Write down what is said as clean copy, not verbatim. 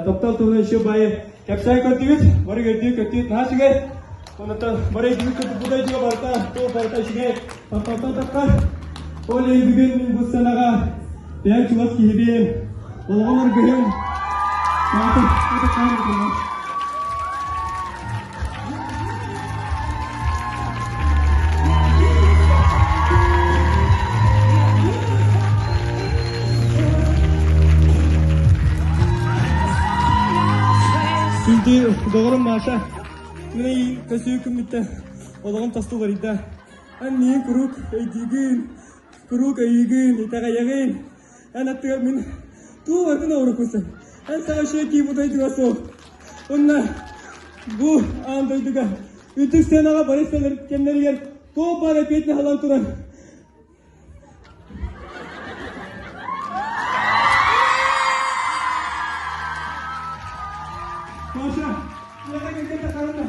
Таптал туһунан еще баайы кэпсээн көрдүгүт, бары көрдүү көттүгүт наһаа үчүгэй. Оннуттан бары өйдүүбүт курдук бу дойдуга барыта, туох барыта үчүгэй. Тапталтан таххар. Ол иһин бүгүн мин бу сценаҕа бэйэм чугас киһибин, олоҕум аргыһым, Маатын, Күндү доҕорум Маша, мин эйиин көсүү күммүттэн олоҕум тосту уларыйда. Эн миигин куруук өйдүүгүн, куруук өйүүгүн, итэҕэйэҕин. Эн аттыгар мин туу барытын оҕуруккусун. Эн саҕа үчүгэй кии бу дойдуга суох. Уонна бу аан дойдуга үрдүк сыанаҕа бары кэмнэригэр туох баар эппиэтинэс ылан турар. Маша, миэхэ кэлгэн тахарына.